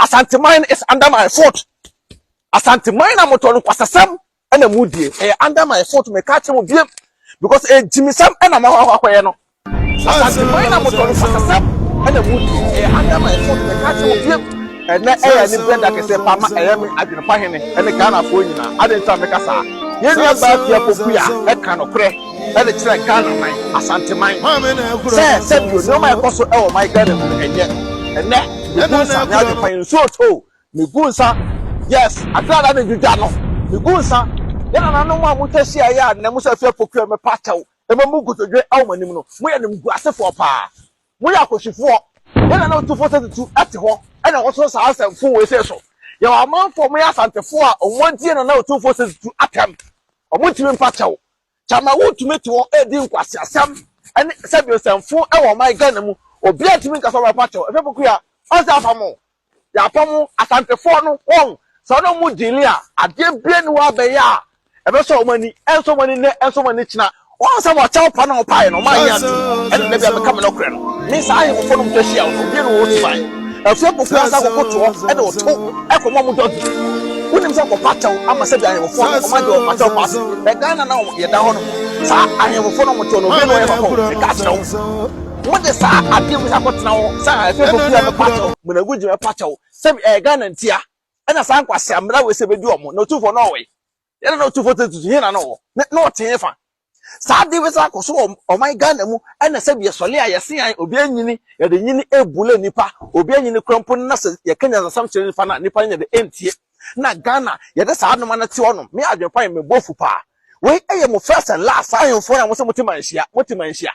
Asanteman is under my foot. Asanteman na motɔ no kwasasɛm ɛna mu die. Ɛyɛ under my foot, meka kyerɛ mo biem because egyimisɛm ɛna mo akɔ akɔyɛ no. Asanteman na motɔ no kwasasɛm ɛna mu die. Ɛyɛ under my foot, meka kyerɛ mo biem. Ɛnɛ ɛyɛ ne brɛ da kɛseɛ pa ma ɛyɛ me adwenepa hene ɛne Ghanafoɔ nyinaa. Ade nti a meka saa, yɛn nua baa Fia Pokuya ɛka nokorɛ ɛde kyerɛ Ghana man, Asanteman, sɛ sɛbio nneɛma a ɛkɔ so ɛwɔ man Ghana mu no ɛnyɛ. Ɛnɛ megu nsa ne adwenepa yɛn nsuo to megu nsa. Yes, akrada ne dwedwa no megu nsa. Yɛn nananom a motwa hyia yɛ a nnɛ mo sɛ Fia Pokuya mɛpa kyɛw ɛma mu nkotodwe ɛwɔ mo anim no, moyɛ nimguasefoɔ paa, moyɛ akɔhwifoɔ. Yɛn nana Otumfoɔ Sɛ Tutu ɛte hɔ ɛna wɔso saa asɛmfo wɔ ese so. Yɛwɔ amanfoɔ, moyɛ Asantefoɔ a ɔmo adie nana Otumfoɔ Sɛ Tutu atɛm, ɔmo ntumi mpa kyɛw. Kyama wotumi te hɔ edi nkwasiasɛm ɛne sɛbi nsɛmfo ɛwɔ ɔman Ghana mu, obiara ntumi nkasa ɔmo kyɛw. Efe Pokuya ɔsɛ afa mo yɛapam Asantefoɔ no wɔn sɛ ɔno mu gyili a adeɛ bie ne hɔ abɛyɛ a ɛbɛsɔ ɔmo ani, ɛnsɔ ɔmo ani nɛ, ɛnsɔ ɔmo ani kyina. Wɔn sɛ wɔkyɛw pa na ɔpaeɛ no, ɔmo anyɛ ato ɛna nɛ bi a meka me nɔkorɛ no me saa ahemfo no mtwa hyia no, obiara ne wɔ suban. Afia Pokuya asa kɔkɔ toɔ ɛna ɔto ɛkɔmɔ ɔmo dɔgi. Wonim sɛ kɔpa kyɛw ama sɛ bi ahemfo no ɔmo agye ɔmo akyɛw pa ase bɛ Ghana na yɛda hɔ no, saa ahemfo no ɔmo toɔ no, obiara ne wɔyɛ papa o. Meka kyerɛ wo, mo de saa adeɛ mu sɛ akɔtena hɔ sɛ Afia Pokuya mɛpa kyɛw, Munaguji mɛpa kyɛw, sɛ ɛyɛ Ghana ntia ɛna saa nkwasi amena wei sɛ bɛdi ɔmo na Otumfoɔ na ɔwɔ yi yɛn na Otumfoɔ tɛ tutu yɛn na na ɔwɔ na ɔte fa saa adeɛ wei sɛ akɔ so wɔ ɔman Ghana mu. Ɛna sɛ bi yɛsɔle a yɛse yan obi anyini, yɛde nyini ebule nipa, obi anyini kura mpo na sɛ yɛka nyansasɛm kyerɛ nipa na nipa no yɛde ɛntie na Ghana yɛde saa anoma no te hɔnom. Me adwempa yɛ mebɔ fu paa. Wei ɛyɛ mo first and last. Saa ahemfo na mo sɛ mote manhyia, mote manhyia.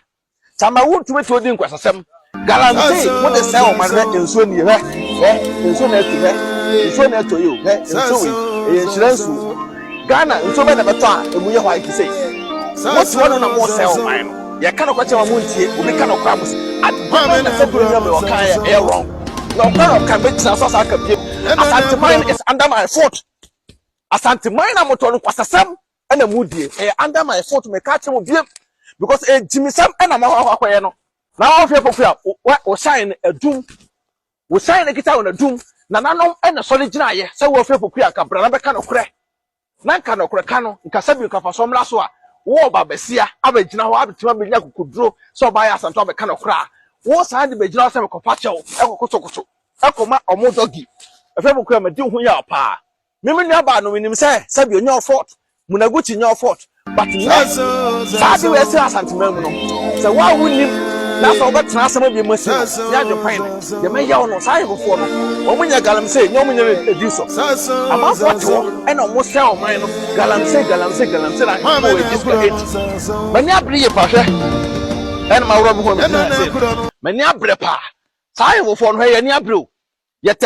Kyama wontumi te odi nkwasasɛm galamsey, mo de sɛ ɔman. Hwɛ, nsuo nie. Hwɛ, hwɛ, nsuo na ɛto. Hwɛ, nsuo na ɛtɔ yi o. Hwɛ nsuo wei, ɛyɛ nhyira nsuo. Ghana nsuo bɛ na bɛtɔ a emu yɛ white sɛ mote hɔ no na mo sɛ ɔman no. Yɛka no kɔkyɛ ma mo ntie. Obi ka no kora mo sɛ ade na sɛ bi nyɛ mi ɔka yɛ ɛyɛ wrong na ɔka na ɔka bɛgyina so asa aka biem. Asanteman is under my foot. Asanteman na motɔ no kwasasɛm ɛna mu die. Ɛyɛ under my foot, meka kyerɛ mo biem because egyimisɛm ɛna mo akɔ akɔyɛ no. Na wɔhwɛ Pokuya wɔhyɛn no adum, wɔhyɛn no kita wɔn adum. Nananom ɛna sɔre gyinaeɛ sɛ wɔhwɛ Pokuya nka bra na bɛka no korɛ na nka nɔkorɛ ka no nka sɛbi nka fa so mmra so a wɔwɔ ba bɛsia abɛgyina hɔ abɛtumi abɛnya kokoduro sɛ ɔbaayɛ Asante abɛka nɔkorɛ a wɔn saa de bɛgyina hɔ sɛ mekɔpa kyɛw ɛkɔkotokoto ɛkɔma ɔmo dɔgi. Ɛfɛ Pokuya mɛdi ho yɛ paa. Mímí nua baa no, menim sɛ sɛbi onye ɔfɔt Munaguchi nyɛ ɔfɔt, but nnɛ saa de wɔ ɛsɛ Asanteman mu no sɛ wo a wonim na sɛ wobɛtena asɛm bi mu asi no ne adwempan no deɛ mɛyɛ wo no. Saa ahemfofoɔ no wɔn nyɛ galamsey, nyɛ wɔn nyɛ edi so. Amanfoɔ te hɔ ɛna wɔn sɛ ɔman no galamsey, galamsey, galamsey na ahemfoɔ wɔ edi sika edi. M'ani abere yie pa. Hwɛ, ɛna ma worɔ mi ho mi gyina ase. M'ani abere paa. Saa ahemfofoɔ no, hwɛ, yɛn ani abere o, yɛtɛ.